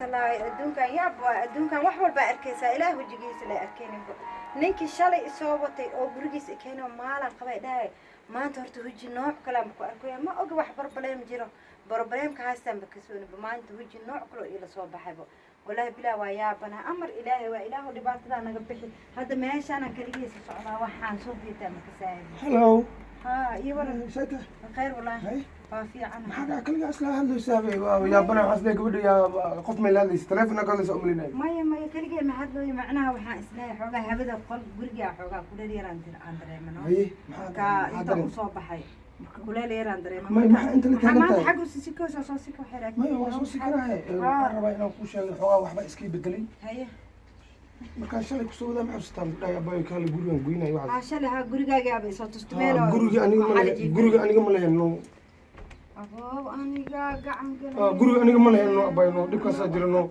Wallaahi adduunkan yaab waa adduunkan, wax walbaa arkaysaa, Ilaah wejigiisa la arkayninba. Ninkii shalay isoo watay oo gurigiisa ikeenoo maalan qabay dhahay, maanta horta huji nooc kaleanba ku arkaya. Ma oga wax problem jiro, problemka haystaanba kasooniba. Maanta huji nooc kaloo iila soo baxayba. Wallaahi bilaa waa yaabana. Amar Ilaahay waa. Ilaahu dhibaatadaa naga bixi. Hadda meeshaanaan kaligiisa socdaa, waxaan soo biitaa makasaahib. Hello. Ha, iyo waran. Sayta. Khayr wallaahi. Hay. Waa fiican. Maxaa dhaca? Kaligaa isla hadlaysaa bay? Waa yaabana, waxaas leeyahay gabadha yaa qof may la hadlaysa, telefoon ka hadlaysa umalinay. Maya maya, keligee ma hadlooyo. Macnaha waxaan isleeyahay xoogaa hawada qol gurigaa xoogaa kuleel yaraan aan dareemano. Haye, maxaa Marka maxaa inta dareen? Usoo baxay kuleel yaraan dareema. May, maxaa inta la Maxaa taagan maanta tahay? Xagga usii sikoosa soo sika waxay raagtay. Maya, waa soo sikanaaye. Waxaan rabaa inaan kuu sheego xoogaa waxba iskii bedelay. Haye. Markaan shalay kusoo wadaa, ma xasuustaan dhahay abayo kaale gurigaan goynay waxaas? Haa, shalay haa, gurigaagaaba isoo tusto meel Ha, guriga aniga ma leh, guriga aniga ma leheno. Aboob, aniga gacan galay. Ha, guriga aniga ma leheno abayo, dhibkaasaa jira no.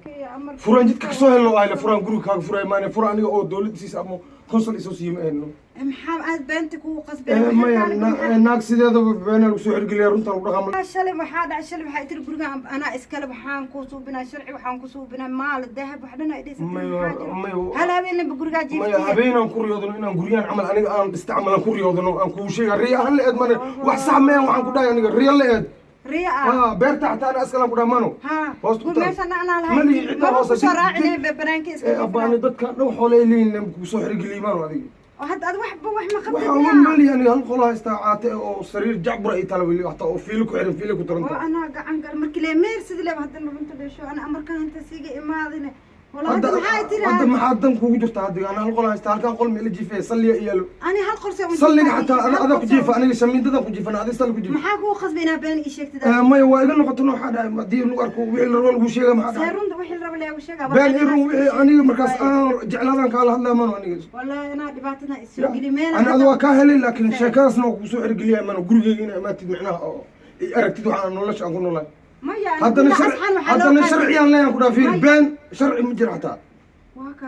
Furaan jidka kasoo helno ayle, furaan guriga kaaga furay maane, fura aniga oo dawladda siisa ama consul isoo siiye ma ehno. Maxaa aad beenta kugu qasbay? Maya, naag sideedaba beenaa lagu soo xergeliya, runta lagu dhaqama. Shalay waxaa dhacay, shalay waxaa tiri guriga anaa iskale, waxaan ku suubinaa sharci, waxaan ku suubinaa maal dahab, wax dhan ay dhisatay. Maya, maya. Hal habeenaba gurigaa Maya. Jiiftiya. Habeenaan ku riyoodano inaan guryahan camal aniga aan dhista camal aan ku riyoodano, aan kuu sheega riya ahaan la eed mane, wax sax maya. Waxaan ku dhahay aniga riya la eed. Riya ah. Ha, beerta xataa ana askalaan ku dhaha mano. Ha. Hoos ku taal. Meeshan anaa lahay. Mali cidda hoose. Kusoo raacinay banaanka iska. Ee abbaani, dadka dhan xoolay leeyihin, kugu soo xergeliy maano adiga. Oo hadda ad waxba wax ma Waxaa qabtid? uma mali, aniga hal qolo haystaa caate oo sariir jacbura ay tala weli hataa oo fiilo ku xiran, fiilo ku Oo taranta. Anaa gacan gal markii lee meer sidii leeba haddana runta dhasho ana amarkaan inta siiga imaadine wala hadda maxaa tiri? Hadda maxaa dan kugu jirta? Hadda ana hal qolo haystaa, halkan qol meela jiifaya salliya iyaalo. Ani hal qol see Salliga xataa adaa ku jiifa, aniga shamiindadan ku jiifana, adi salli ku jiifa. Maxaa kugu qasbay inaa been ii sheegtid? Maya, waa iga noqoto. Waxaa dhahay haddii lagu arko wixii la rabo lagu sheega, maxaa See dhahay? Runta wixii la rabo leegu sheega. Been i run, wixii aniga markaas aan jeclaadaan kaala hadlaa mano aniga. Wallahi inaa dhibaatada isoo geli meel. Ani ada waa kaa helay, laakiin sheekadaasna waa kugu soo xergeliya mano, gurigeyga inaa imaatid micnaha oo i aragtid waxaan nolosha aan ku noolahay. Maya. Haddana sharci, haddana sharciyaan leeyahan ku dhaaf. Fiir, been sharci ma jira xataa,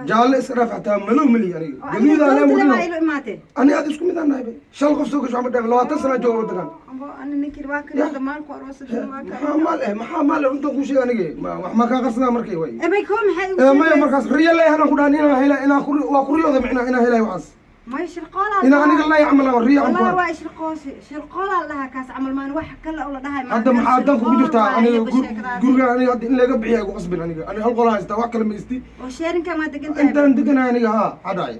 jaalle iska dhaaf, xataa madow malihi aniga, gaduudaa leen Wadino wadino. Ilo imaatee. Ani aad isku mid aan nahay bay, shal qof soo gasho waxma dhaaf, 20 sana jooga waddankan. Abo, ani ninkii waa kan hadda maalku aroosada waa kan. Maxaa maal eh? Maxaa maal eh? Runtan kuu sheega aniga, wax ma kaa qarsadaa markay way. May koo maxay? Maya, markaas riya leeyahan aan ku dhahan inaan hela, inaan ku waa ku riyooda micnaha inaan helayo waxaas. May, shirqoolaa. Inaan aniga leeyahay camal aan riya aan ku Wallahi waa ishirqoosi, shirqoolaa la dhahaa kaas camal maan, wax kale oo la dhahay. Hadda maxaa dan kugu jirtaa? Aniga guriga aniga hadda in laga bixiya igu qasbin. Aniga hal qola haystaa, wax kale ma isti. Oo sharing-ka maa degan tahay? Intaan deganahay aniga haa hadhaay.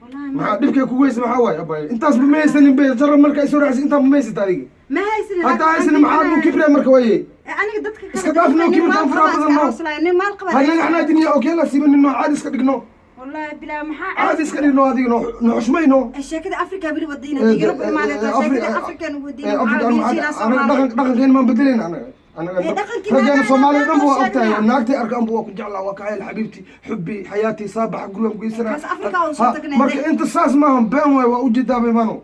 Wallahi Maxaa dhibkay kugu haysa? Maxaa waaye abaaye, intaasba ma haysanin be jara marka isoo raacsi, intaan ma haysata adiga. Ma haysanin. Hadda haysanin, maxaa nuu kibriya marka waaye? Aniga dadka kale Iska dhaaf noo kibirkaan faraha badan noo. Nin maal qaba. Hanaga xanaajiniya oo keela siibanin noo, caadi iska dhigno. Wallahi bilaa maxaa Caadi iska dhigno, adiga noo no xushmayno. Sheekada Afrika weli wadayna Yurub imaanaysa, sheekada Afrikan wadayna. Dhaqankeen maan bedelayna anaga anaga. Raggeena Soomaaliya dhan waa ogtahay, naagtay arkaan bu waa ku jeclaa, waa ka hayl, xabiibti, xubbi, xayaati, saabaxa gurigan geysanaa. Kaas Afrika oo soo tagnay. Marka inta saas maaha, been waay, waa ujeedaabay mano.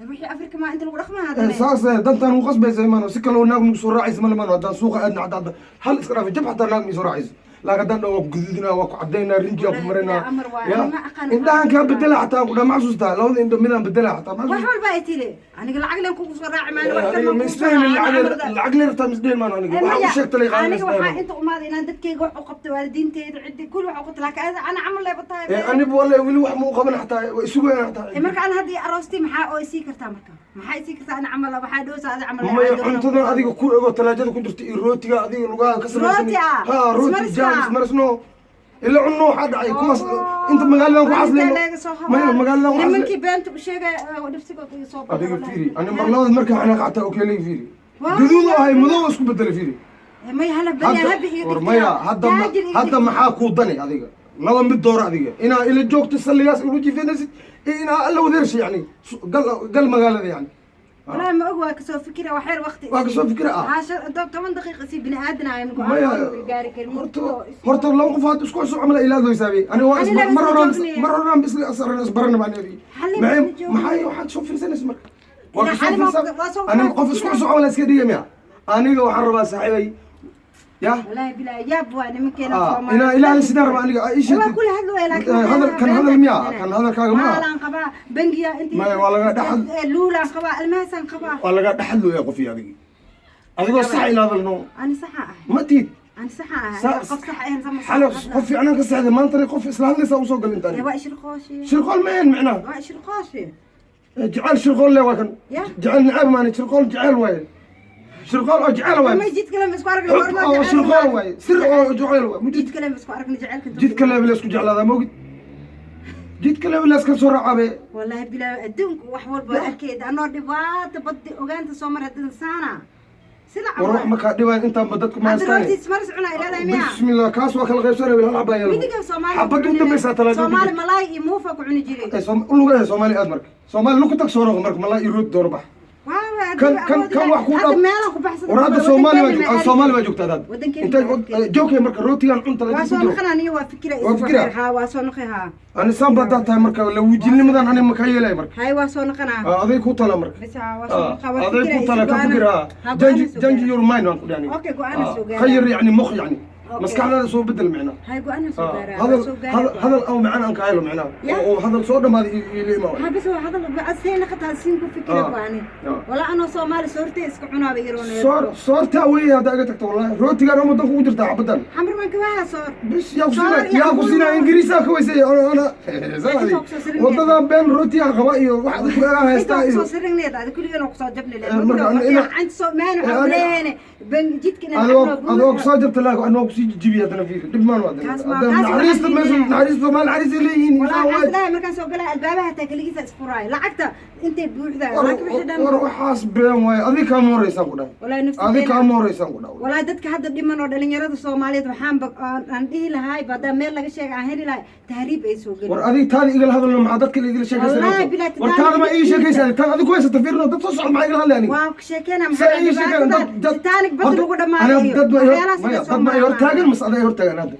Wixii Afrika ma inta lagu dhaqmaa hadana. Saas dantaan ugu qasbaysa mano, si kaloo naag nagu soo raacaysa male mano. Haddaan suuqa aadna hadda hal iska dhaafay jab xataa naag ma soo raacayso, laakiin haddaan dhaho waa ku gaduudinaa, waa ku cadaynaa, rinjiyaa ku marinaa. Amar waay, ya ma aqaan. Indhahan kaa bedela xataa ku dhaa, ma xasuustaa labada indho midaan bedela xataa ma Wax xasuustaa? walba ay tiri aniga lacag leen kugu soo raaci maayo, wax kale Aniga ma ma kugu soo isdhehnin raaci. lacag lacag le rabtaa, ma isdhehin maano aniga waxa u sheegta lay qaadan. Aniga waxaa inta umaada inaan dadkayga wax u qabto, waalidiinteyda ciddi kulli wax u qabto, laakiin ana camal leeba tahay. Aniba wallahi weli wax ma u qaban xataa, waa isugayaan xataa. Marka ana haddii aroostii maxaa oo isii kartaa? Marka maxaa isii kartaa? Ana camal waxaa dhowsa ada camal. Maya, cuntadan adiga ku ego talaajada ku jirta iyo rootiga adiga lugaha ka samaysan. Rooti ah? Ha, rooti. Ismariska? Jaam ismarisno ila cunno. Waxaa dhacay kuwaas inta magaaladan ku xasleyno. Maya, magaaladan ku xasley. Nimankii beenta u sheegay dhibsigood iga soo baxay. Adiga Wallahi. fiiri, ani mar labaad markaa xanaaq xataa oo keelay fiiri, Waa. gaduud oo ahay, madow oo isku bedelay fiiri. May hala beriya habi iga War dhigtay. maya, hadda Taajir iga hadda dhigtay. Maxaa kuu dani adiga? Laba mid dooro adiga: inaa ila joogto salligaas ula jiifanaysid iyo inaa alla wadeersha yani gal gal magaalada yani. Wallahi ma og, waa kasoo fikira, wax yar waqti. Waa kasoo fikira ah. 10 daqiiqa si bini aadan ayan Maya. Go'aan gaari karin. Horta horta laba qof had isku cusub camal ilaad loo ani waa Ani laba mar isla horaan joognay. Mar horaan isla asbaran baan adi. Xalli maxay isla joognay. Maxay waxaad soo fiirsanaysa marka waa Ila kasoo xalli fiirsan waa soo ani qof isku cusub camal iska dhigay miya? Aniga waxaan rabaa saaxiibay ya. Wallahi bilaa yaab waa nimankeena Ah, Soomaaliya. Inaa Ilaahay sidaan raba aniga ii sheegtid. Waa kula hadlaya laakiin Hadal kan hadal miya? Kan hadalkaaga ma aha. Maalaan qabaa bangiya intii. Maya, waa laga dhaxal- Luulaan qabaa, almaasaan qabaa. Waa laga dhaxalooya qof iyo adigii adigoo sax ila hadalno. Ani saxa ah. Ma tiid. Aan sax ahay, qof sax ahayn sama. Xalay qof fiicnaan ka seexday, maantana qof isla hadlaysaa usoo gal intaan. Waa ishirqooshi. Shirqool ma ahayn micnaha. Waa ishirqooshi. Jecel shirqool le waa kan. Ya. Jecel nacaab maani, shirqool jecel waaye, shirqool oo jecel waaye. Ma jid kale ma isku aragna? Xub oo shirqool waaye, sir oo jecel waaye. Jid kale ma isku aragna jecelka? Jidka leeba la isku jeclaadaa, moogid? Jidka leeba la iska soo raacabe. Wallaahi bilaa, adduunka wax walba waa arkeeda, anoo dhibaata baddi ogaanta soo mar haddana saana sila. War wax makaa dhibayn, intaanba dadku ma Hadda haystaan. Rootiis maris cunaa ilaalay miya? Bismillah, kaas waa kala qaybsanaya, hal xabaa yeelo. Midiga Soomaali. Xabadda u dambaysaa talaada. Soomaali malaay iyo muufa ku cuni jiray. U lugaha Soomaali aad marka, Soomaali luku tag, soo noqo marka, malaa iyo rooti dooro bax. Kan wax ku Hadda meelaan ku baxsada. War hadda Soomaali baa joogtaa, Soomaali baa joogtaa hadda. Wadankeena. Intay joogay marka rootigan cunta la Waa ku soo jiro. noqon aniga, waa fikira. Waa fikira? Haa, waa soo noqon, haa. Ani saan baa taa tahay marka la wujilnimadan ani ma ka yeelay marka. Hay, waa soo noqonaa. Aday ku tala marka. Bas haa, waa soo noqon, waa aday fikira. ku tala, ka fikir, haa, change your mind waan ku dhahay. Okay, go'aan soo gaaraa. Khayr yani mukh yani Okay. Maskaxdaada soo bedel micna. Hay, go'aan soo gaaraa. Hadal Soo gaaraa. Hadal hadal aw macaan aan ka helo micnaha. Ya. Oo hadal soo dhamaaday iyo la imaa. Ha, bas waa hadal asayna qataa siin ku fikira go'aani. Wala anoo Soomaali soortay iska cunaaba iroonay. Soor soortaa weeye haddaa iga tagto, wallahi rootigaan ama danka ugu jirtaa xabadan. Xamar baan ka waa soor. Bis yaa ku Soor siinaa iyo yaa ku cambuulo. siinaa Ingiriisaa ka weysay ana Inta ku soo sirin. Wadadan been rootigaan qaba iyo wax dadku egaa haystaa Inta iyo soo siringneed adi kulligeen oo kusoo jabni Eh, marka leed anta soo maan waxa leene ban jidkina. Adoo kusoo jabta laago anoo kusii jijibiya haddana, fiiri dhib maan waa Kaas haddana kaas naxariista waxaan meesha diidayaa. Naxariista Soomaali naxariis ay leeyihiin. Walaa insaan waxaan waay. islahay markaan soo galay albaabaha taa kaligiisa isfuraay, lacagta intay buuxdaa, laakiin wixii dhan. War waxaas been waaye, adiga kaama horeysaan ku dhahay. Walaa nafsi Adiga kaama horeysaan ku dhahay. Walaa dadka hadda dhiman oo dhalinyarada Soomaaliyeed waxaan aan dhihi lahay haddaa meel laga sheega aan heli lahay tahriib ay soo War gelin. Adiga taada igala hadalno, maxaa dadka igala sheekaysanayso? Wallaahi bilaa War taada ma ii sheekaysaa? Taada adiga ku haysata fiirno, dad soo socda maxaa igala hadlay aniga? Waa sheekeyna. Saa Maxaa ii sheekeen dhibaatada dad dad Titanic badda lagu aniga dhamaaday dad ma waxyaalahaas maya inay soo dad ma ay hortaagan maraan. Mas aday hortaagan hadda,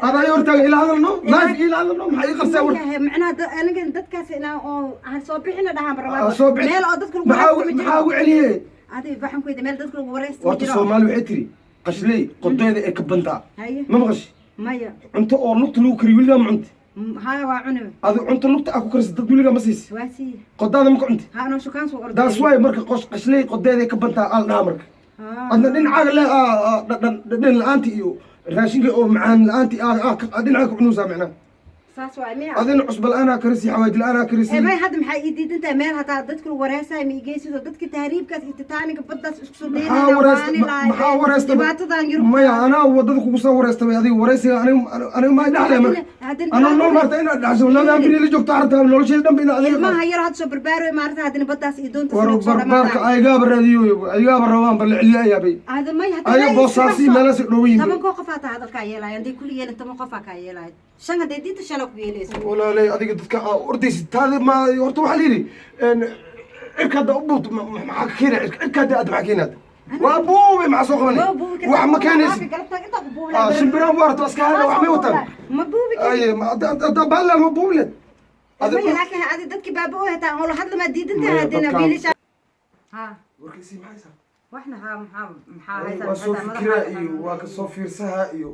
adaa hortaagan ila hadalno, live ila hadalno, maxaa ii qabsaa war? Yahay, macnaha aniga dadkaas inaa oo aan soo bixina dhahaan Ah, rabaa. soo bixi. Meel oo dadka lagu Maxaa wareysto ma maxaa jiro. ugu celiyey? Adiga waxaan ku weydiiyey meel dadka lagu wareysto ma Horta jiro. Soomaali waxay tiri qashley qodoyda ay ka bantaa. Haye. Ma maqashi? Maya. Cunto oo lugta lagu kariyo weligaa ma cunti? Haa, waa cuni. Adi cunto lugta aa ku karisa dad weligaa ma siisi? Waa sii. Qodaada ma ka cunti? Ha, anoo shukaan soo orday. Daas waay marka qosh qashley qodeeda ay ka bantaa aal dhaha marka. Adna dhinacaaga le dhadhan dhadhan la-aanta iyo raashinka oo macaan la-aanta dhinacaaga ka cunuusaa macnaha. Saas waay miya? Adina cusba la-aanaa karisi, xawaaji la-aanaa karisi. Ee, may hadda maxay ii diidan tahay meel hataa dadka lagu wareysayo ma igeysido, dadka tahriibkaas iyo Titanic baddaas isku soo Maxaa daynaya wareesta waani lahay maxaa wareesta dhibaatadan Yurub. Maya, anaa wadada kugu soo wareystamay, adiga wareysiga aniga aniga maa dhexlay marka. Anoo nool maarta inaad dhaxso labadan beri la joogto aragtaa nolosheeda dhan ba inaad adiga Ilmaha yar hadda soo barbaaroy maarata haddana baddaas iyo doonta War soo barbaarka dhamaadaan. aygaaba raadiyo, aygaaba rabaan ba la celiyayaabay. Hada may hadda Ayaga boosaasi meelahaas ay dhooban yihiin. 10 koo qof hataa hadalkaa yeelaya, hadday kulli yeelin 10 qofaa kaa yeelaya, shan hadday diinta shala ku yeelayso. Walaalay, adiga dadka aa ordaysid taada ma horta waxaa la yidhi cirka hadda u buurto maxaa ka keenaya cirka cirka hadda aad maxaa keenaya waa buubay, maxaa soo qabanay? Waa buubi Wax ma keenaysid. Galabta intaa ku buubi. Shimbiraan waarto iska hada wax may wataan. Ma buubi kari. Ay ma hadda baalan ma buubileed. Maya, laakiin adi dadkii baaba u hetaa oo la hadla maa diidantahay. Maya, Haddana wiilasha ha. Warkiisii maxay saa? Waxna haa, maxaa haysaa? Waa soo maxaa fikiraa madaxa iyo waa ka soo fiirsaha iyo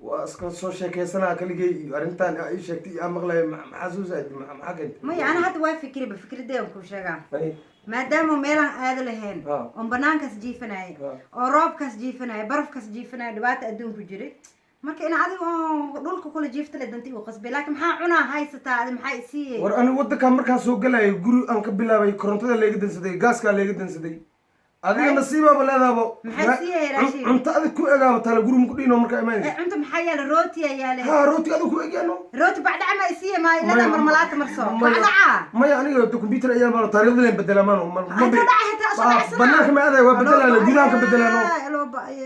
waa iska soo sheekeysanaha kaligay iyo arrintan aa ii sheegtay iyo aan maqlaya maxaa soo saadi maxaa keentay? Maya, ana hadda waa fikriba, fikradeen kuu sheegaa. Ay, Maadaama meelaan aada lahayn oon banaankaas jiifanaya oo roobkaas jiifanaya, barafkaas jiifanaya, dhibaata adduunku jiray, marka in adiga oo dhulka kula jiifta le danta igu qasbay, laakiin maxaa cunaa haysataa adi, maxaa isiiyey? War ani waddankan markaan soo galayay guri aan ka bilaabay, korontada layga dansaday, gaaskaa layga dansaday, adiga nasiibaaba leedaaba. Maxay siiyay raashin? Cunto adig ku egaaba tala guri maku dhino markaa imaanaysa. Cunto maxaa yaala? Rooti ayaa yaale. Ha, rooti adig ku egyaano. Rooti bacdaca ma isiiye? Maa ilada marmalaata marso bacdaca. Maya, aniga computer ayaa maano taariikhda leen bedelaa maano Hadda dhaca xitaa soo dhacsana. Banaanka ma aadaya, waa bedelaa, gudahan ka bedelaano,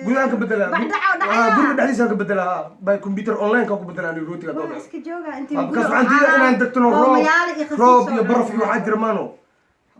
gudahan ka bedelaa. Bacdaca oo dhacaya. Guriga dhexdiisaan ka bedelaa, by computer online ka ku bedelaa aniga rootiga. Waa iska jooga intii. Because waxaan diidaa inaan degtano roob roob iyo baraf iyo waxaa jira maano.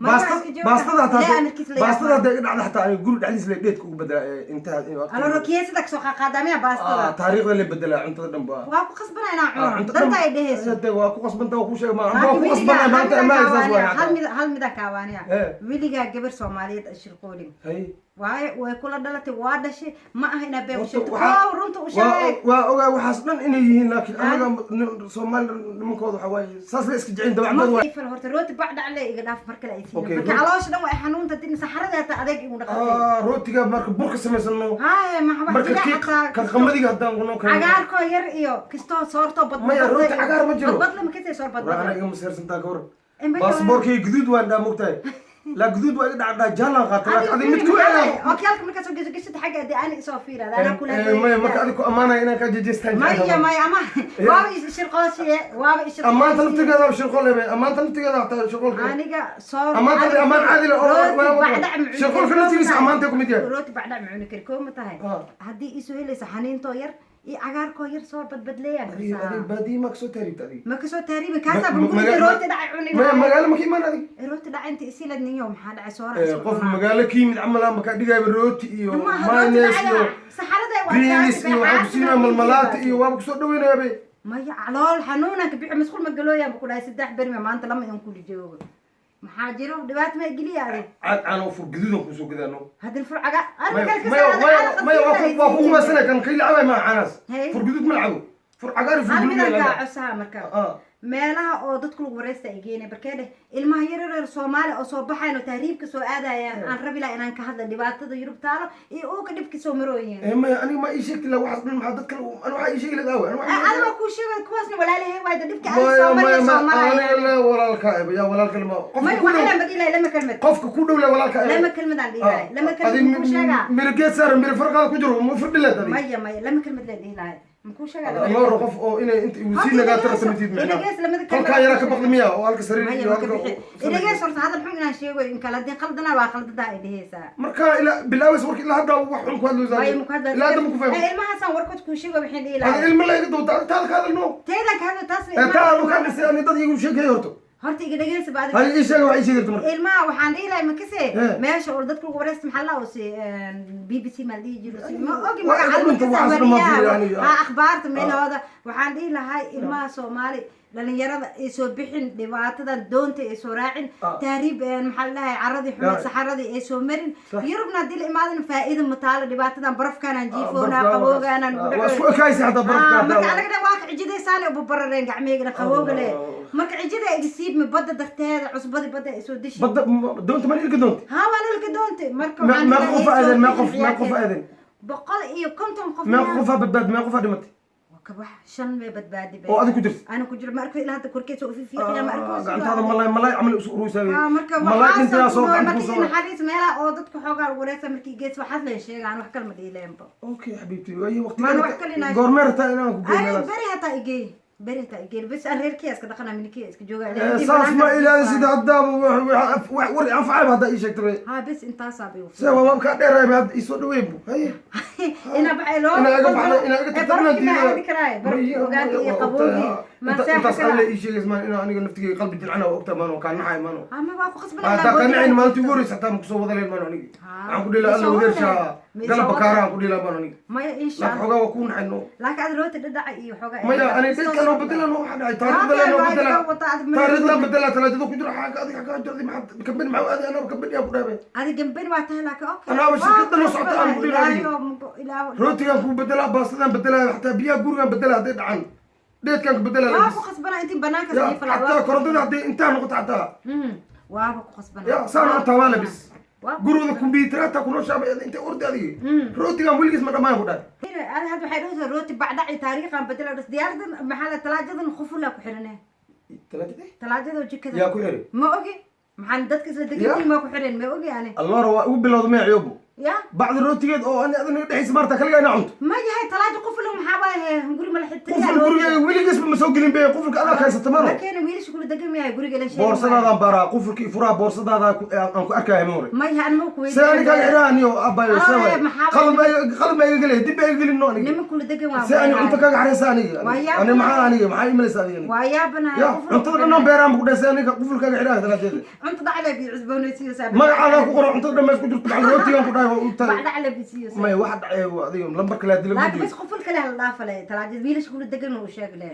Ma Baasta waa iska jooga. Baastada hataa Ilaa amarkiis la yaab. Baastada hadday iga dhacda xataa aniga guri dhexdiis la dheedka ugu bedelaa intaa. Alo rokiyesada kasoo qaaqaadamiya baastada. Taariikhda la bedelaa cuntada dhan ba. Waa ku qasbana inaan Ah, cuno danta ay dhehayso. Hade waa ku qasbanta, waa ku sheeg ma waa Laakiin ku weligaa qasbana hal maanta midaan ama saas kaawaaniya, waa. hal midaan kaawaaniya. Weligaa gabar Soomaaliyeed ashirqoolin Hay. waayo way kula dhalatay, waa dhashay, ma aha inaa been u Horta sheegto oo runta u waa sheeg. Eeg. Waa ogaa waxaas dhan inay yihiin, laakiin anaga Soomaali nimankooda waxaa waaye saas la iska jecin dabacdood waa. Ma horta rooti bacdhac le iga dhaaf, mar kale ay siin. Okay, marka caloosha dhan waa xanuunta din, saxarada hata adeeg igu dhaqatay. Ah, rootiga marka burka samaysano. Haye, ma wax Marka jira kii xataa ka qamadiga haddaan kunoo keenno. Cagaarkoo yar iyo kistoo soortoo badbadle. Maya, rooti cagaar ma jiro. Badbadle ma kasay soor War, badbadle. anaga igama seersantaa ka waran. Eh, maya. Baasaboorkay guduud waan dhaa, mogtahay laa, guduud waa iga dhacdhaa, jaalaan qaata, laakiin adiga mid ku eega. Okyaalka markaa soo geso geshada xagga adee ani isoo fiira anaa kula. Maya, marka adiga ku ammaanaya inaan kaa jejeestaan. Maya, maya, ama waaba ishirqoosiye, waaba ishirqoosiye. Ammaanta laftigeeda shirqool lebe, ammaanta laftigeeda hataa shirqoolka. Aniga soor Ammaanta ammaan caadi leh oo rooti bacdhac ma cuni shirqoolka kari, laftigiisa koo ma ammaanta ku mid yahay. Rooti bacdhac ma cuni kari, koo ma tahay? Ah. Haddii iisoo helaysa xaniintoo yar iyo cagaarkoo yar soor badbadleeyaan Adiga karsaa. Adiga baadiye maa kasoo taariibta adiga? Ma kasoo taariibin, kaasaa banguriga rooti dhacay cuni Maya, lahaa. magaalo ma ka imaan adiga? Rooti dhacay inta isilad ninyo, maxaa dhacay soora Eh, qof magaalo ka yimid camal aan makaa dhigayba rooti iyo maaha rooti mayonnaise dhacay iyo saxarada waa beans iyo waxaa kusiinaa malmalaata iyo waaba kusoo dhaweynayaa be. Maya, calool xanuunaan ka bixi, masquul ma galooyaan ba ku dhahay. 3 beri ma maanta lama in kuli joogo, maxaa jiro dhibaato ma geliya adig? Caad caano fur gaduudan kusoo gadaano. Haddii fur caga Maya, maya, maya, maya, waa ku qubaysana kan kay lacabay maa caanaas. Hey. Fur guduud ma lacabo, fur cagaar iyo fur Hal buluug midaan la kaa lacabo. cosaha marka. Ah. Meelaha oo dadku lagu wareysta ay geenay barkee dheh, ilmaha yar yar Soomaali oo soo baxayan oo tahriibka soo aadaya, aan rabi laha inaan ka hadla dhibaatada Yurub taalo iyo uuka dhibka soo marooyin. Eh, maya, aniga ma ii sheegti la waxaas dhan, maxaa dadka ani waxaa ii sheegi lahaa awe ani waxaa Adiga waa kuu sheegay, kuwaasna walaalahay waayda dhibka adiga Maya, soo maya, maraya maya, soo maraya. aniga la walaalka eba yaa walaalka lama qofka Maya, ku dhow. waxaan badi lahay lama kelmad. Qofka ku dhow la walaalka eba. Lama kelmad aan dhihi lahay, lama kelmad makuu sheegaa? Miro geed saaran, miro farqaada ku jiro ma firdhileed adiga? Maya, maya, lama kelmad leen dhihi lahay, makuu sheegaa lama Looro kelmad? Qof oo inay inta igu Horta sii nagaa idhageeso, tara samitid micnaha. idhagees lamada kelmad. Kolkaa yaraa ka baqdi miya oo halka sariir Maya, iyo ma ka halka bixi, idhagees horta, hadal xun inaan sheego in kale haddii qaldana waa qaldadaa ay dhehaysaa. Marka ilaa bilaawaysa warka ilaa hadda wax xun ku hadlaysaa. Maya, maku hadla. Ilaa hadda ma ku fahmo. Eh, ilmahaasaan warkood kuu sheego waxaan dhihi Ada lahay. Ilma la iga dawta taada ka hadalno. Teedan ka hadla taas. Ee, taa anu ka dhisay ani dad iigu sheekay horto. Horta iga dhegeysa ba Hay, adiga. ii sheega wax ii sheegi karta marka. Ilmaha waxaan dhihi lahay makase Eh. meesha oo dadka ugu wareysta maxaa la si BBC ma la dhihi jiro si ma ogi Waa magaca iga dhunta, waxaas dhan ma fiiriyo aniga. Ha, akhbaarta meelahooda waxaan dhihi lahay ilmaha Soomaali dhalinyarada ay soo bixin, dhibaatadan doonta ay soo raacin, Ah. tahriib maxaa la dhahay, caradii xumed, Ah. saxaradii ay soo marin. Sax. Yurubna haddii la imaadana faa'iido ma taalo, dhibaatadan barafkaanaan jiifoonaa, Barafkaan qaboogaanaan waa isku ekaysa hataa barafka marka hataa. anaga dhan waa ka cijidaysaane uba barareen gacmaheyga qabooga le. Ah. Marka cijida iga siibmi badda darteeda, cusbadii badda ay soo deshi. Badda doonta ma ilka doonta? Haa, waa nalka doonte marka waxaan Meeqa dhihi qof lahaa ay aadeen? soo Meeqa qof bixin meeqa qof ciyaalkeeda. aadeen? 150 qof. Meeqa Miyaa? qof aa badbaad, meeqa qof aa dhimatay? Waa ka wax shan bay badbaadi bay. Oo adiga ku jirta? Ana ku jiro, ma arko ilaa hadda korkeesa u fiifiiqaya, ma arko sidoo Gacantaada malay malay camal isu uruysay. Ah, marka Malay dhintaa soo waxaasaan gacanta markii ku soo. naxariis meelaha oo dadka xoogaa lagu wareysa markii gees waxaas leen sheegaan, wax kale ma dhiileenba. Okay xabiibti, waaye Maana wax kale waqtiga goormee rabtaa inaan ku geeyo Ay, meelahaas? Beri hataa igey, beri hataa igey, bas aan reerkiya iska dhaqana, minikiya iska jooga. Eh, saas ma ilaali sida haddaaba wax war anfacayba haddaa ii sheegtay. Ha, bes intaasaa bay. Se waa kaa dheeraayba hadda ii soo dhaweyn bu haye. Ina baxay loo Inaa iga baxda, inaa iga tagta inaan barafkii ma diidaa. aadi karaay, barafkii ogaanta iyo qabowgii ma Intaas seexa alle karaa. ii sheegays maan inaa aniga naftigeyga qalbi jilcana waa ogtaa maano, kaa naxay maano. Ama waa ku khasbanaa. Haddaa kaa naxayn maalintii ugu horeysa hataa ma kusoo wada leen maano anigi. Waxaan ku dhihi lahaa alla wadeershaa galab bakaara aan ku dhihi lahaa maano anigi. Maya, insha Laakiin Allah. xoogaa waa kuu naxay no. Laakiin aad rooti dhadhaca iyo xoogaa. Maya, ani dadka noo bedela no, waxaa dhacay taariikhda lee noo bedela, taariikhdan bedela, talaajada ku jiro xaaga adiga xagaa jirdi, maxaa kambani maxaa aadi anaba kambani aa ku dhaabay. Adi gambani waa tahay, laakiin okay. Anaaba shirkadda noo socota aan ku dhihi lahaa. Ilaaho. Rootigaan kuu bedelaa, baastadan bedelaa, xataa biyaha gurigaan bedelaa, hadday dhacaan dheedkaan ka bedelaa. Waa ku khasbanaa intii banaanka Ya, sii falaa. xataa korontada hadday intaa noqoto xataa. Waaba ku khasbanaa. Ya, saan u taabaa bis. Waa ku Gurigooda kumbiyuutar hataa kunoo shaabay intay ordi adigi rootigaan weligiis ma dhammaan ku dhahay. Ada hadda waxay dhahaysaa rooti bacdhaci taariikhan bedela dhas, diyaaradan maxaa la talaajadan khufulaa ku xirane. Talaajada? Talaajada jikada. Yaa ku xiri? Ma ogi, maxaan dadka isla degantiin maa ku xireen, ma ogi ani. Allora waa ugu bilowda meeciyoobo. Ya. Bacdi rootigeed oo ani adina dhexaysa maarta kaligaa inaa cunto. Ma yahay talaaja quful, maxaa waaye guri ma la xigtay? Quful gurigeyga weligiisba ma soo gelin be, qufulka adaa kaysata mano. Ma keena wiilasha kula degan yahay guriga la sheegay. Boorsadaadaan baaraa, qufulka iyo furaha boorsadaada aan ku arkaya ma hore. Ma yahay anma ku Se ani kaaga xidhaa aniyo abayo se Ay, waay maxaa qalad ma qalad ma iga gelay, dib ba iga gelin no aniga. Niman kula degan waa. Se ani cunto kaaga xareysa aniga? Waa yaab. Ani maxaa aniga maxaa imalaysa adiga aniga? Waa yaabanahay. Ya, cuntada dhan beeraan bu ku dhasay, aniga qufulkaaga xidhaa talaajeeda. Cunto dhacle bi cusboonaysiyo saa. Magacaadaa ku qoran cuntada dhan mees ku jirto, macal rootigaan ku dhahay waa u tahay. Bacdhacle bisiyo saa. Maya, waxa dhacay waa adiga lambarka laa dila laakiin gudiyo. bas quful kale hala dhaafale talaajada wiilasha kula degan uu sheeg le.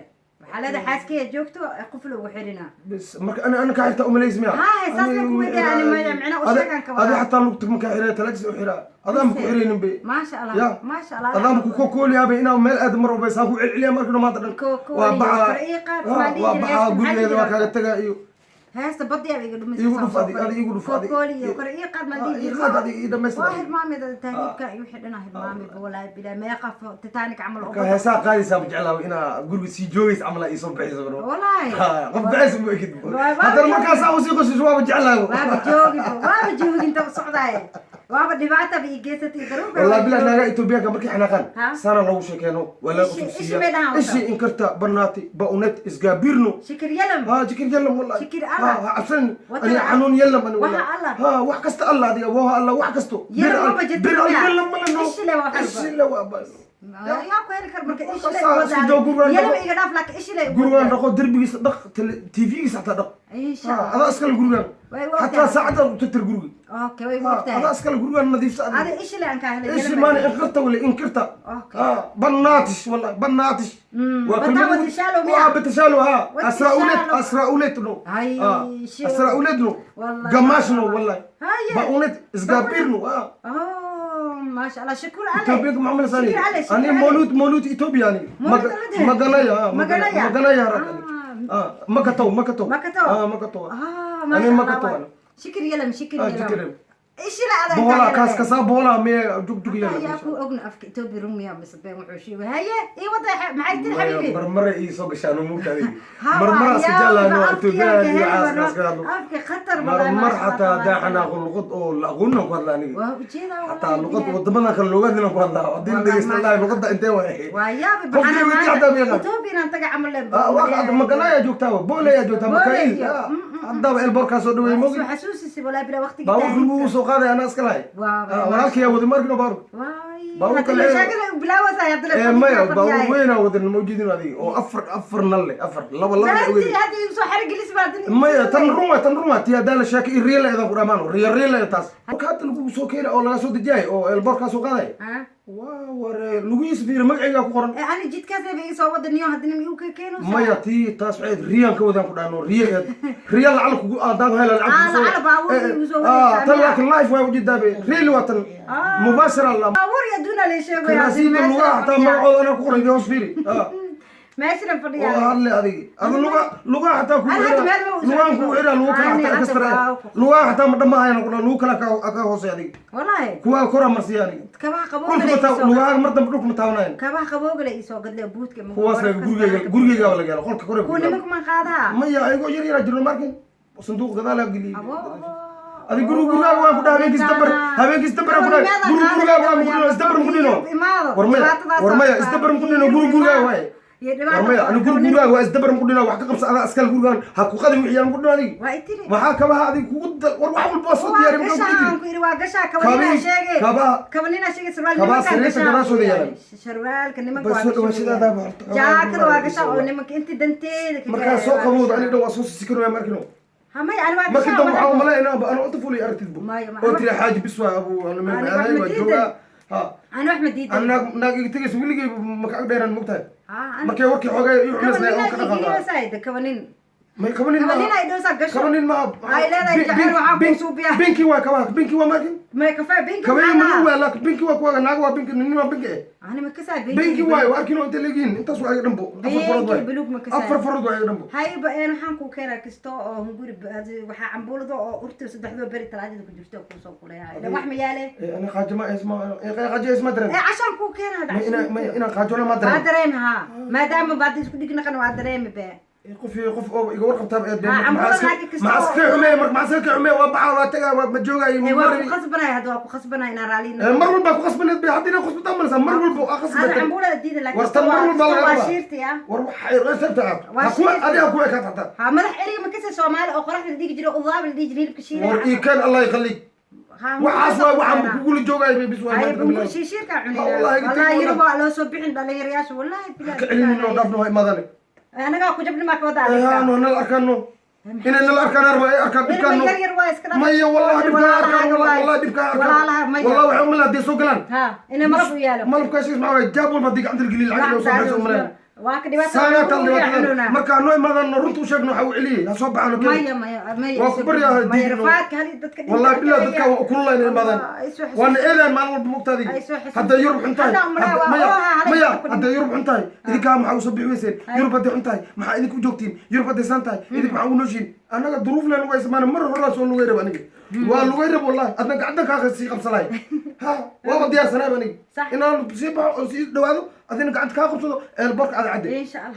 Waxaa leedahay xaaskeyga joogto quful ugu xirinaa. Bas marka ana kaa xirta umalays miya? Haa, saas ma ku weydiiya, ani maya, macnaha u sheegan ka wadaa. Adi xataa lugta ma kaa xiraa, talaajis u xiraa, adaan ku xiraynin be. Maasha Allah. Ya. Maasha Allah. Adaan ku kokooliyaaba inaa meel aad mar walba saan ku celceliya markino maanta dhan. Kokooliyo, waa baxaa kor ii qaad, Ha, maa dhihi waa jiray, baxaa heesta maxaa gurigeeda waa dhihi kaaga tagaa iyo heesta badiyaa iga dhumisay. Igu dhuf adi, adi igu dhuf adi. Kokooliyo kor ii qaad maa Ha, dhihi ii jiray. qaad adi, ii dhamaystir Waa adi. hilmaamay tahriibka iyo wixii dhan hilmaamay, walaahi bilaa meeqa Titanic camal oo Marka heesaa qaadaysaa ma jeclaa inaa guriga sii joogaysa camal aa iisoo bixaysa bro. Walaahi. Ha, qof baxaysa ma ekid. Waa Haddana markaas aa usii qoshisho waaba jeclaa. Waaba joogi, waaba joogi inta u socdaaye, waaba dhibaata ba ii geysatay daruur. Wallahi bilah, naaga Etoobiyaanka markay xanaaqaan Ha? saana loogu sheekeeno waa laga Ishi- qusuusiya. Ishi bay dhahaan horta. Ishi inkarta barnaati baunet isgaabirno. Shikir yalam. Ha, jikir yalam wallahi. Shikir Allah. Ha, ha cabsan. Wata ani xanuun yalam ani Waxa wallahi. Allah. Ha, wax kasta Allah adiga waha Allah wax kasto. Yalam maba jirto bir miya? yalam mala no. Ishi le waa waxba. Ishi le waa bas. Yaa ku heli kar marka ishi le. Marka saa isku joog gurigaan yalam dhaqo. Iga dhaaf laakiin ishi le. Gurigaan dhaqo, derbigiisa dhaq, TV-giisa xataa dhaq. Insha Ha, Allah. adaa iskale gurigaan. Way ogtahay. Xataa saacadda u tirtir guriga. Okay, way Ha, ogtahay. adaa iskale gurigaan nadiifsa adiga. Adi ishi le aan kaa helay. ايش ماني انكرته ولا انكرته؟ okay. اه بناتش والله بناتش. بتا وتشالو ميا. اه بتشالو ها. وتشالو. اسرع اولاد، اسرع اولاد نو. هاي آه. شو. اسرع اولاد نو. والله. قماش نو والله. هاي. باونت اسقابير نو اه. اوه ما شاء الله، شكر عليك. إثيوبيا معاملة ثانية. شكر عليك، شكر أنا عليك. مولود إثيوبيا يعني. مولود ولدها. مغنايا آه. مغنايا. مغنايا راه. آه. اه مكتو مكتو. مكتو. اه مكتو. اه ما أنا شاء الله. مكتو أنا. شكر يلم، شكر آه، يلم. شكر يلم. ايش لا هذا. بولا كاس كاسا بولا مي جوج جوج yaa يلا. ku ogna afka Ethiopia rumiya mise been wuxuu sheegay haye ii wada maxay tiri xabiibi? Marmara ii soo gashaan umuurta adiga. Ha, Marmara waa iska yaa, jeclaano afka Ethiopian iyo yaa, caaska iska hadlo. Afka khatar wallahi, marmar ma sha Allah, xataa hadaa tabaaraka. Xanaaqo luqad oo la aqoonin ku hadla aniga. Waa ujeedaa xataa wallahi luqad bilahi. wadamadan kale looga hadlina ku hadlaa haddii la Wallahi, dhegeysta ma lahay sha luqadda intee waay. Waa yaabi. Qofkii Baxana weydiiya xataa ma yaqaan. Ethiopia inaan taga camal leen. Ah, waa hadda Maganaya joogtaa, Boole ayaa joogtaa. Boole Makail iyo- haddaba elborkaa soo dhaweeyey mogi. Soo xasuusisi wallahi bila waqtigii Baabuurka taariikhda. lagu soo qaaday anaa iska lahay. Waa, Walaalkayaa waday markino baabuurka. Waay, Baabuurka hadda mashaakil ay bilaawaysaa hadda la ee maya fadhiyaa. Baabuur weynaa wadan ma ujeedin adiga oo afar afar nal leh, afar laba laba leh Beertii ogeyd. hadda igu soo xero gelis baa hadda. Maya, tan run waay, tan run waay, tii haddaa la sheekay i riya leedan ku dhamaano riya riya leeda taas marka hadda lagu soo keenay oo laga soo dejiyay oo elborkaa soo qaaday. Ah. Waa ware lugihiis fiiri magacaygaa ku qoran. Ee, ani jidkaas ba iga soo wada niyo haddana ma igu keenaysaa? Maya, tii taas waxay ahayd riyaan ka wadaan ku dhahno riya eed riya lacala kugu aadaan hela lacag Ah, kugu soo lacala baabuur igu soo ah wadaysaa tan miya? Laakiin life waa ujeedaa be really waa tan mubaashir alla. Baabuur iyo adduun la sheegaya. Karaasiinta lugaha xataa magacooda anaa ku qoray hoos fiiri ah. Meeshan Oo fadhiyaa. Hadle adigi ada luga lugaha xataa kugu Ana hadda meel ma u lugahan kugu xiraa lugu kala Ani xataa hadda kastra waa ku- lugaha xataa ma dhammaahayana ku dhaha lugu kala ka hooseeya adiga. Wallahi. Kuwaa koraa marsiya aniga. Kabaha qabowga dhulka la ma taa ii soo lugaha mar dambe dhulka ma taabanayan. Kabaha qabowga la ii soo gadle buudka ma Kuwaas laga gurigeyga gurigeyga laga helo qolka kore. Kuwa nimanka ma qaadaa? Maya, ayagoo yar yaraa jirno markin sanduuq gadaal aa geliyey. Abo. Adi guriga gurigaaga waan ku dhaha habeenkiis dabar habeenkiis dabar aan ku dhahay guriga gurigaaga waan ku dhino isdabar ku dhino. War maya, war maya, isdabar ku dhino guriga gurigaaga waaye. War maya, ani guriga gurigaaga waa isdabar ku dhino wax ka qabsa adaa iskale gurigaan ha ku qadin wixii aan ku dhino adiga. Waa itiri. Maxaa kabaha adiga kugu war wax walba waa soo Waa diyaari maxaa gashaa ku aan jiri ku iri waa gashaa kabanina sheegay. Kabanina sheegay sarwaal kabaha nimanka sariirta gashaa. gadaashooda yaalan. Sarwaalka nimanka Bas waa soo gashaa. dhawaashadaadaaba horta. Jaakada waa gashaa oo nimanka inti danteeda ka markaa gaaraya soo waa qabowda gashaa. ani dhan waa soo sikanaya markino. Ha maya, ani waa markii gashaa. dambe waxaa umalay inaan ana inta fulay aragtid bu Maya, oo tiri xaaji bis waa abu ana meel Ani wax aaday ma waa diidan. joogaa ha. Ani wax ma diidan. Ana naag naag iga tegaysa weligay maka ag dheeraan mogtahay. Ha, ani markay warkii xoogay ii culeysnay oo ka kabanina dhaqaaqa. igiyosayda kabanin. May kabanin ma Kabanin ay dhowsaa gasho. kabanin ma Ay leedahay jacayl waxaa kuu suubiyaa. Binki waa kabaha binki waa markin. May kafee binki kabay maxaa madow dhahaa? Waa laakiin binki waa kuwa naaga waa binki nin waa binki eh. Ani ma kasaa binki. Binki waay waa arkin oo inta leegiin intaas waa iga dhanbo afar farood Binki waay buluug ma kasaa. Afar farood waa iga dhanbo. Hayba een waxaan kuu keenaa kisto oo hunguri waxaa cambuulada oo urta saddexdoo beri talaajada ku jirto kuu soo kuleeyahay idan wax ma yaale. Eh, ana qaajo ma isma eh qaajo isma dareen. Ee cashaan kuu keenaa Ma ina ma inaan qaajona ma waa dareen. Dareemi haa, maadaama baad isku dhig naqan waa dareemi be. Qof qof oo iga warqabtaa ee Ha, cambuulada laakiin kasta maxaa iska xumeey marka maxaa iska xumeey waa baxaa waa tagaa waa ma joogaayo. Ee waa ku khasbanaya hadda waa ku khasbanaya inaan raali Eh, mar walba ku khasbaneed bay haddii khasbataa malaysaa mar walba waa hada khasbatay. Cambuulada diida laakiin War tan mar walba laga waa rabaa. shiirti ah. War waxay reebta aad Waa ha kuwa shiirti. adiga ku ekaad hataa. Ha madax eriga ma kasii Soomaali oo qoraxda la dhigi jiray udaab la dhigi jiray hilibka shiilan. War ii keen Allah yakhliik. Ha, waxaas waa waxaan kugula joogaayo bay bis waa ay maanta bungur bilaw. shiishiirka Ha, cunina wallahi wallahi intii yurub waa loo soo bixin dhalinyarayaasha wallahi bilaa ka celinino dhaafno ha imaadane. Anagaa ku jabni maa ka wada Eh, adiga. haa, no nala arkaano inay nala arkaan arba ay arkaan dhibkaan. Ilma yar yar waa iska dhaaf. Maya wallahi dhibkaan arkaan Walaalaha wallahi waay. wallahi dhibkaan arkaan. Walaalaha maya. Wallahi waxay umalaha hadday soo galaan. Ha inay malab u yaalo. Malabkaa sheegis maxaa waaye jaab walba haddii gacanta la geliyo lacag inay soo baxayso umalayn. Waa ka dhibaatada. Saanaa tal dhibaatada markaa noo imaadaan, runta u sheegno, waxa u celiyey ha soo baxaan. Maya, maya, maya. Waa ku baryaa. Maya. Diidno. Rafaadka hal dadka dhinta. Wallahi billahi, dadka waa kululayn imaadaan. Ay soo xasuus- Waana eedaan maalin walba mugtaadiga. Ay soo xasuus- Hadday Yurub xun tahay Hadda umraa waa- maya, oo ha, halay maya, dadka ku hadday Yurub xun tahay, idinkaa maxaa usoo bixi weyseen? Yurub hadday xun tahay, maxaa idinku joogtiin? Yurub hadday saan tahay, idink maxaa ugu nooshiin? Annaga duruuf leen ugu haysamaana, mar horaa soo lugay rab aniga, waa lugay rab wallahi. Adna gacanta kaa sii qabsanaay, ha waaba diyaarsanaay aniga Sax. inaan sii baxo oo sii dhawaado, adina gacanta kaa qabsado eelboorka aada cadde. Insha Allah.